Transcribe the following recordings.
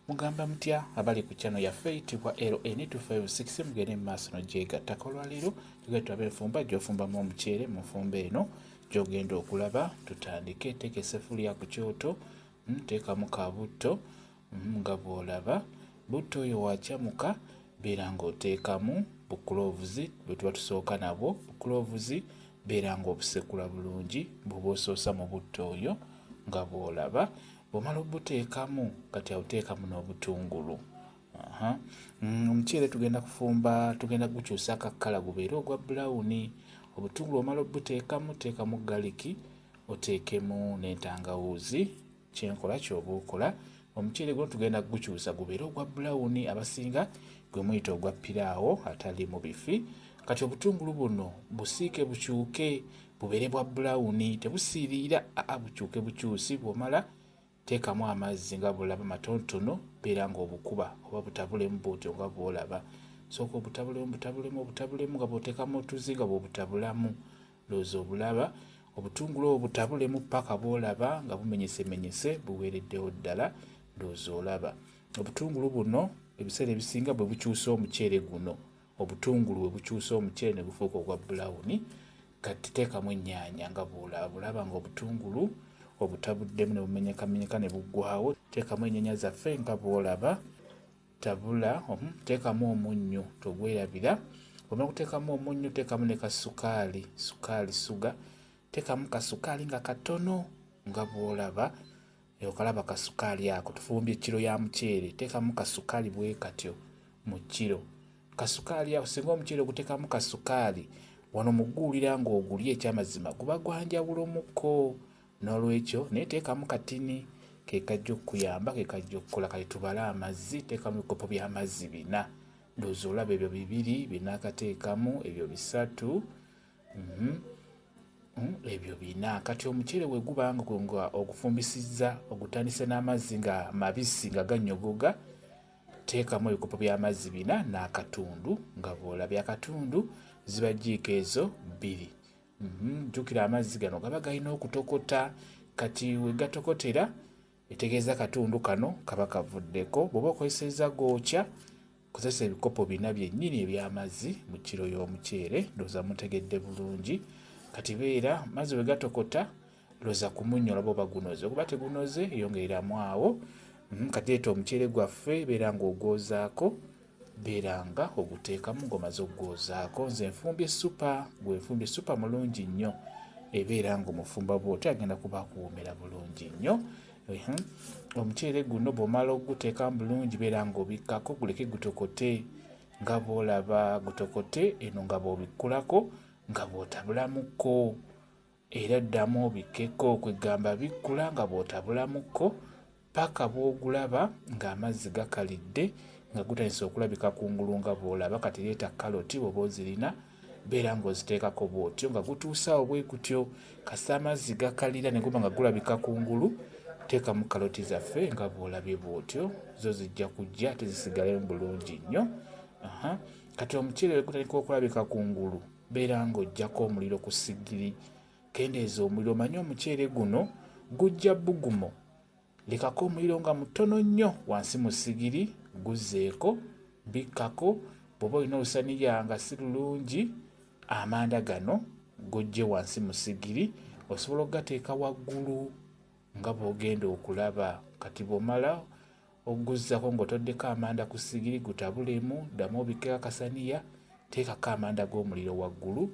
Mugamba mutya abali ku channel yaffe eyitibwa LN256? Mugende mu maaso nogyegattako. Olwaleero tugenda tulabe enfumba gy'ofumbamu omuceere. Mu nfumba eno gy'ogenda okulaba, tutandike. Teeka essefuliya ku kyoto, teekamu kabutto nga bw'olaba. Butto oyo wakyamuka, beera ng'oteekamu bucloves bwe tuba tusooka nabwo. Bucloves beera ng'obusekula bulungi bw'oba osoosa mu butto oyo nga bw'olaba. Bw'omala obuteekamu, kati awo teekamu n'obutungulu. Omuceere tugenda kufumba, tugenda gukyusa akakkala gubeere ogwa bulawuni. Obutungulu omala obuteekamu, teekamu garlic, oteekemu n'entangawuuzi. Kyenkola ky'oba okola. Omuceere guno tugenda kugukyusa gubeere ogwa bulawuni, abasinga gwe muyita ogwa piraawo atali mu bifi. Kati obutungulu buno busiike bukyuke bubeere bwa bulawuni, tebusiiriira, aa, bukyuke bukyusi. Bw'omala teekamu amazzi nga bw'olaba matonotono, beera ng'obukuba oba butabulemu bw'otyo nga bw'olaba. Sooka obutabulemu, butabulemu, obutabulemu nga bw'oteekamu otuzzi nga bw'obutabulamu. Ndowooza obulaba. Obutungulu obwo butabulemu paka bw'olaba nga bumenyesemenyese, buweereddewo ddala. Ndowooza olaba. Obutungulu buno ebiseera ebisinga bwe bukyusa omuceere guno, obutungulu bwe bukyusa omuceere ne gufuuka ogwa bulawuni. Kati teekamu ennyaanya nga bw'olaba. Bw'olaba ng'obutungulu obutabuddemu ne bumenyekamenyeka ne buggwawo, teekamu ennyaanya zaffe nga bw'olaba. Tabula, teekamu omunnyo, togwerabira. Bw'omala okuteekamu omunnyo, teekamu ne kasukaali, sukaali suga, teekamu kasukaali nga katono nga bw'olaba. Okalaba kasukaali ako, tufumbye kiro ya muceere, teekamu kasukaali bwe katyo mu kiro. Kasukaali ako, singa omuceere oguteekamu kasukaali, wano mu guwulira ng'ogulya, ekyamazima guba gwa njawulomukko. N'olwekyo naye teekamu katini, ke kajja okukuyamba, ke kajja okukola. Kati tubale amazzi, teekamu ebikopo by'amazzi 4. Ndowooza olaba ebyo 2 bye naakateekamu, ebyo 3, ebyo 4. Kati omuceere bwe guba nga ogufumbisizza, ogutandise n'amazzi nga mabisi nga gannyogoga, teekamu ebikopo by'amazzi 4 n'akatundu nga bw'olabye. Akatundu ziba jjiiko ezo 2. Jjukira amazzi gano gaba galina okutokota. Kati we gatokotera etegeeza katundu kano kaba kavuddeko. Bw'oba okozesezza gookya, kozesa ebikopo 4 byennyini eby'amazzi mu kiro y'omuceere. Ndowooza mutegedde bulungi. Kati beera mazzi bwe gatokota, looza ku munnyo olaba oba gunoze. Oguba tegunoze, yongereramu awo. Kati leeta omuceere gwaffe, beera ng'ogwozaako, beera nga oguteekamu ng'omaze okugwozaako. Nze nfumbye supa, gwe nfumbye supa mulungi nnyo. Ebeera ng'omufumba bw'otyo agenda kuba akuwoomera bulungi nnyo. Omuceere guno bw'omala okuguteekamu bulungi, beera ng'obikkako, guleke gutokote nga bw'olaba gutokote eno nga bw'obikkulako nga bw'otabulamukko, era ddamu obikkeko, kwegamba bikkula nga bw'otabulamukko paka bw'ogulaba ng'amazzi gakalidde nga gutandise okulabika kungulu nga bw'olaba. Kati leeta kaloti bw'oba ozirina, beera ng'oziteekako bw'otyo nga gutuuse awo bwe gutyo. Kasita amazzi gakalira ne guba nga gulabika kungulu, teekamu kaloti zaffe nga bw'olabye bw'otyo, zo zijja kujja ate zisigalemu bulungi nnyo. Kati omuceere bwe gutandika okulabika kungulu, beera ng'oggyako omuliro ku ssigiri, kendeeza omuliro. Omanye omuceere guno gujja bbugumo, lekako omuliro nga mutono nnyo wansi mu ssigiri, guzzeeko, bikkako. Bw'oba olina olusaniya nga si lulungi, amanda gano gojje wansi mu ssigiri, osobola okugateeka waggulu nga bw'ogenda okulaba. Kati bw'omala okuguzzaako ng'otoddeko amanda ku ssigiri, gutabulemu, ddamu obikkeko akasaniya, teekako amanda g'omuliro waggulu.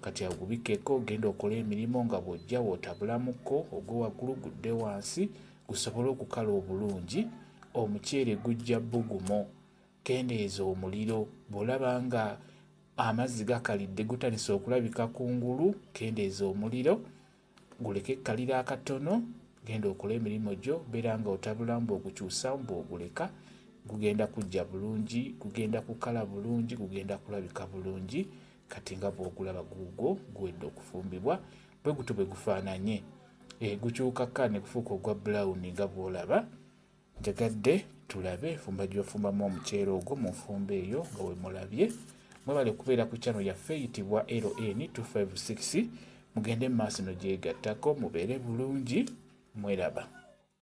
Kati awo gubikkeko, genda okole emirimu nga bw'ojja w'otabulamukko, ogwe waggulu gudde wansi gusobole okukala obulungi. Omuceere gujja bbugumo, kendeeza omuliro. Bw'olaba nga amazzi gakalidde gutandise okulabika kungulu, kendeeza omuliro, guleke ekkalira akatono, genda okole emirimu gyo, beera nga otabulamu bw'ogukyusa bw'oguleka, gugenda kujja bulungi, gugenda kukala bulungi, gugenda kulabika bulungi. Kati nga bw'ogulaba guugwo guwedde okufumbibwa, bwe gutyo bwe gufaananye. Gukyuka kka ne gufuuka ogwa bulawuni nga bw'olaba. Njagadde tulabe enfumba gy'ofumbamu omuceere ogwo mu nfumba eyo nga we mulabye. Mwebale kubeera ku channel yaffe eyitibwa LN256. Mugende mu maaso nogyegattako, mubeere bulungi, mweraba.